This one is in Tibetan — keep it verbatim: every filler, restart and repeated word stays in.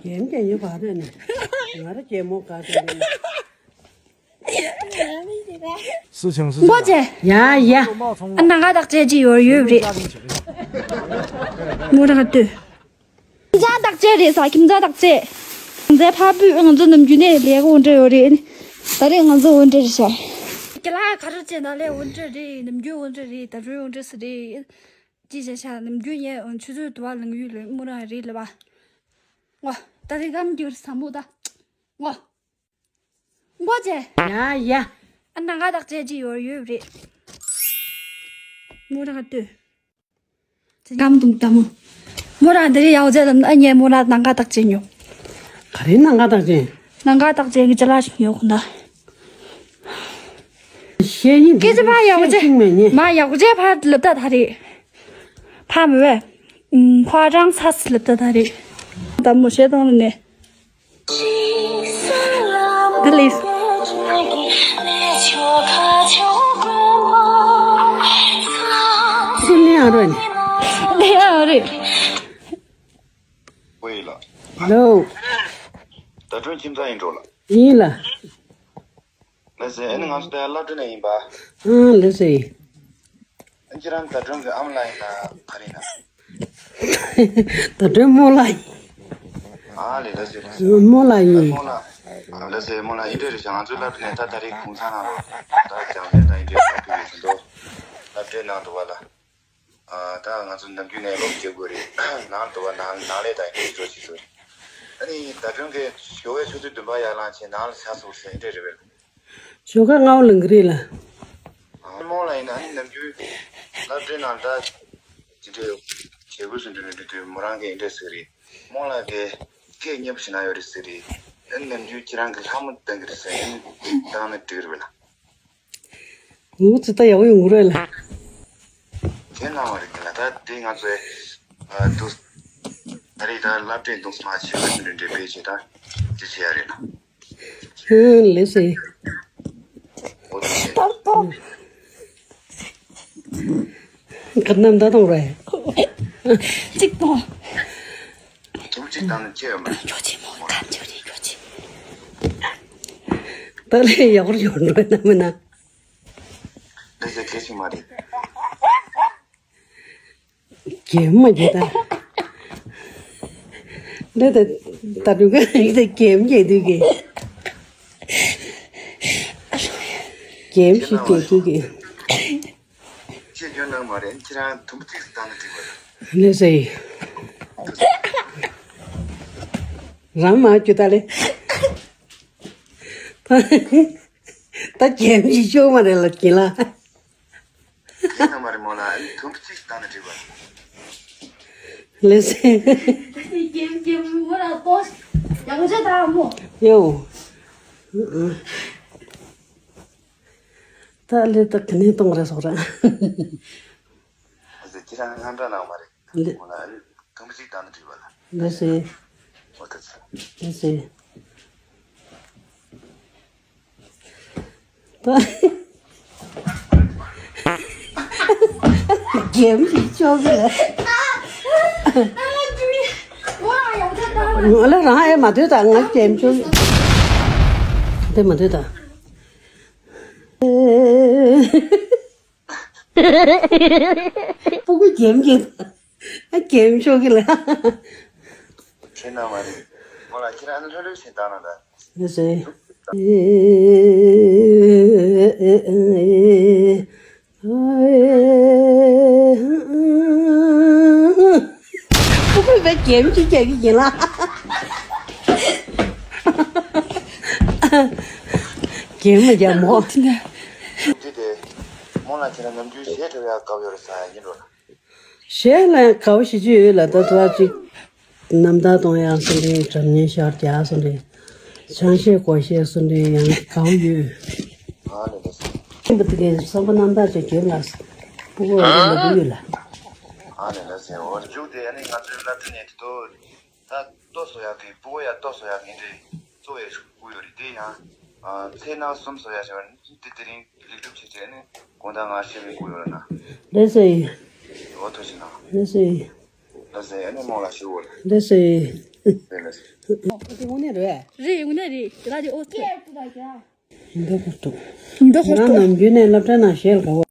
རྒན་རྒན་ཡོད་པ་རེད་ནི། ང་ར་རྒན་མོ་ག་ཚོད་རེད། སུ་ཆང་སུ་མགོ་ཆེ། ཡ་ཡ། ཨ་ནང་ག་དག་ཆེ་ཅི་ཡོད་ཡོད་རེད། མོ་རང་ལྟོས། ཁྱིམ་ཚང་བདག་གཅེས་རེད་ས། ཁྱིམ་ཚང་བདག་གཅེས། ང་ཚོའི་ཕ་བུ་ང་ཚོ་ནམ་རྒྱུན་ནས་ལས་ཀ་འོ་འདྲ་ཡོད་རེད། ད་རེས་ང་ཚོ་འོ་འདྲ་རེད་ཤག་ཀྱི་ལ་ག་རེ་བྱས་ན་ལས་འོ་འདྲ་རེད། ནམ་རྒྱུན་འོ་འདྲ་རེད། ད་རུང་འོ་འདྲ་སི་རེད། ཅི་བྱ་ཤག་ནམ་རྒྱུན་ཡས་འོ་ཆུ་ཚོད་དུ་བ་ལང་ཡུལ་ལོས་མོ་རང་རེད་ལ་བ། ངོ་། ད་རེས་གམ་རྒྱུར་བཟང་པོ་ད། ངོ་། མགོ་ཆེ། ཡ་ཡ། ཨ་ནང་ག་དག་ཆེ་ཅི་ཡོད་ཡོད་རེད། མོ་རང་ལྟོས། ཅི་གམ་དུང་ལྟ་མོ། མོ་རང་འདི་རེད་ཡག་ཅེ་དམ་ཨ་ཉེ་མོ་རང་ནང་ག་དག་ཆེ་ཉོ། ག་རེ་ནང་ག་དག་ཆེ། ནང་ག་དག་ཆེ་གི་ཅ་ལག་ཞིག་ཉོ་གོ་ན། ཤེས་ཡིན་སྐད་ཆ་མ་ཡག་ཅེ་ཤེས་ཤིང་མེད་ཉེ། མ་ཡག་ཅེ་ཕར་ལབ་ད་ད་རེད། ཕ་མི་བས། ཕ་རང་ས་སི་ལབ་ད་ད་རེད། ད་མོ་ཤེས་དང་ནི། འདི་ལས། སུ་ལེན་ཨ་རོ་ནི། ལེན་ཨ་རེད། ཝེ་ལ། ཧེ་ལོ། ད་དྲོན་ཁྱིམ་ཚང་ཡིན་འགྲོ་ལ། ཡིན་ལ། ལགས་སེ། ཨ་ནི་ང་ཚོ་ད་ཡར་སློབ་གྲྭ་ནས་ཡིན་པ། ཨང་། ལགས་སེ། ཨ་ཁྱེད་རང་ད་དྲོན་གྱི་ཨ་མ་ལགས་ཡིན་ན་ག་རེ་ཡིན་ན། ད་དྲོན་རྨོ་ལགས་ཡིན། ཨ་ལེ་ལགས་སེ་ལགས་སེ། རྨོ་ལགས་ཡིན། རྨོ་ལགས། ལགས་སེ་རྨོ་ལགས་ཡིན་འདྲ་རེད་ཤག་ང་ཚོའི་སློབ་གྲྭ་ནས་ད་ད་རེས་གུང་སེང་ནང་ལོགས་ད་སྦྱང་ཚན་དང་ཡིན་འདྲའི་ཚོགས་ཕུལ་བའི་དོན་དུ་སློབ་གྲྭའི་ནང་དུ་བ་ལ། ཨ་ད་ང་ཚོ་ནམ་རྒྱུན་ནས་སློབ་སྦྱོང་དགོས་རེད། ནང་དུ་བ་ནང་ནང་ལས་དང་ཡིན་འདྲའི་ཚོགས་ཞིག་བཟོས། ཨ་ནི་ད་དྲོན་གྱི་ཞོགས་པའི་ཆུ་ཚོད་བདུན་པ་ཡར་ལངས་བྱས་ནང་ལ་ཆ་སོགས་ཟེར་འདྲ་རེད་པས། ཞོགས་ཀ་ལྔ་པ་ལངས་གི་རེད་ལ། རྨོ་ལགས་ཡིན་ན་ཨ་ནི་ནམ་རྒྱུན་སློབ་གྲྭའི་ནང་ད་ཅི་འདྲའི་བྱེད་དགོས་སུ་འགྲོ་འགྲོ་དུས་མོ་རང་གིས་འདི་འདྲ་ཟེར་རེད། རྨོ་ལགས་ཀྱིས་སྐད་སྙན་པོ་ཞིག་གནང་ཡོད་རེད་ཟེར་རེད། ཨ་ནི་ནམ་རྒྱུན་ཁྱེད་རང་གིས་ལྷ་མོ་བཏང་གི་རེད་ཟེར་ཨ་ནི་བཏང་ན་འགྲིག་གི་རེད་པས་ལ། ངུ་ཙི་ད་ཡག་པོ་ཡོང་གི་རེད་ལ། དེ་གནང་བ་རེད་གི་ལ། ད་དེ་ང་ཚོས་ཨ་དུ་ད་རེས་ད་སློབ་གྲྭའི་གདུང་སེམས་མ་ཆེ་བ་འདི་འདྲ་འདྲ་སྤེལ་བྱས་ད་དེ་བྱེད་ཡ་རེད་ལ། ཧུན། ལེ་སེ། ཨོ་དེ་བྱེད། ད་ལྟ། ག་ནམ་ད་གཏོང་རེད། གཅིག་གཏོང་། ཐུགས་གཅིག་བཏང་ནས་ཁྱེད་ཡོད་མ་རེད། ཁྱོད་ཆེ་མོ་ག་ཁྱོད་རེད་ཁྱོད་ཆེ། ད་ལས་ཡག་པོ་ཡོང་འགྲོ་ན་མིན་ན། ལེ་སེ་གལ་ཆེ་མ་རེད། གེམ་མ་རྒྱལ་ད། འདི་ད་ད་དུང་ག་རེ་ད་གེམ་རྒྱལ་དུས་གེ། གེམ་ཞིག་རྒྱལ་དུས་གེ། ཅེས་སྐྱོན་གནང་མ་རེད། ཁྱེད་རང་དུམ་བུ་གཅིག་བཏང་ན་འགྲིག་པ་རེད། ལེ་སེ། རང་མ་རྒྱུ་ད་ལེ། ད་གེམ་ཞིག་ཤོག་མ་རེད་ལ་གེ་ལ། ཡིན་ན་མ་རེད་མོ་ལ་ཨ་ནི་དུམ་བུ་གཅིག་བཏང་ན་འགྲིག་པ། ལེ་སེ། ཡོ། ད་ལེ་ད་ག་ནས་གཏོང་རེད་སོག་ར། ཁྱེད་རང་ང་འདྲ་ནང་མ་རེད་མོ་ལ་ཨ་ནི་དུམ་བུ་གཅིག་བཏང་ན་འགྲིག་པ་ལ། ལེ་སེ། ཨོ་ད་ཚ། ལེ་སེ། གེམ་ཞིག་ཆོག་གི་ལ། ང་ལ་རང་ཨེ་མ་ཐོས་ད་ང་གེམ་ཆོག་གི། དེ་མ་ཐོས་ད། སྤུ་གུ་གེམ་གེམ། ཨ་གེམ་ཆོག་གི་ལ། ཁྱེད་ན་མ་རེད། མོ་ལ་ཁྱེད་རང་ལྷོད་ལྷོད་བྱེད་བཏང་ན་ད། ལེ་སེ། ཕྲུ་གུ་བས་གེམ་ཅིག་རྒྱག་གི་ཡིན་ལ། གེམ་མ་རྒྱག་མོ། འདི་དེ། མོ་ལ་ཁྱེད་རང་ནམ་རྒྱུན་གཞས་འཁྲབ་ཡག་དགའ་པོ་ཡོད་རེད་ཟེར་ཡིན་འགྲོ་ལ། གཞས་ལ་དགའ་པོ་ཞེ་ཅིག་ཡོད་ལ་ད་དུ་བ་ཅིག་རྣམ་ཐར་གཏོང་ཡག་སུ་འདྲའི་སྒྲ་སྙན་ཤར་རྒྱག་སུ་འདྲའི། ཆང་གཞས་སྒོར་གཞས་སུ་འདྲའི་ཡང་དགའ་པོ་ཡོད། ཨ་ལེ་ལེ། ཁྱིམ་པ་དེ་གའི་བསམ་པ་རྣམ་དག་ཅིག་བརྗོད་ལ། སྤུ་གུ་འོ་དེ་མ་འདུག་ཡོད་ལ། ཨ་ལེ་ལེ་ཟེར་འོ་མཇུག་དེ་ཨ་ནི་ང་ཚོའི་བླ་སྤྲུལ་ནས་དེ་ད་ལྟོ་བཟོ་ཡག་གི་སྤུ་གུ་ཡ་ལྟོ་བཟོ་ཡག་གི་འདྲའི་གཙོ་བའི་སྤུ་གུ་ཡོད་རེད་དེ་ཡང་། ཚེ་ནང་གསུམ་བཟོ་ཡག་བྱས་པ་ནི་དེ་དེ་རིང་ལེགས་གྲུབ་བྱེད་ཅེས་ནི་དགོང་དག་ང་ཤེས་པའི་སྐུ་ཡོད་ལ་ན། ལེ་སེ། འོ་ཐུགས་རྗེ་གནང་། ལེ་སེ། ལེ་སེ་ཨ་ནི་རྨོ་ལགས་ཞུ་འོ་ལ། ལེ་སེ། དེ་དངོས་གནས་རེད། རེད། དངོས་གནས་རེད། ར་ཇི་ཨོ་ཐེ། འདི་ཧོ་ཏོ། འདི་ཧོ་ན་ཏོ། ནམ་རྒྱུན་ནས་སློབ་གྲྭ་ནང་ཞལ་དགའ་བོ།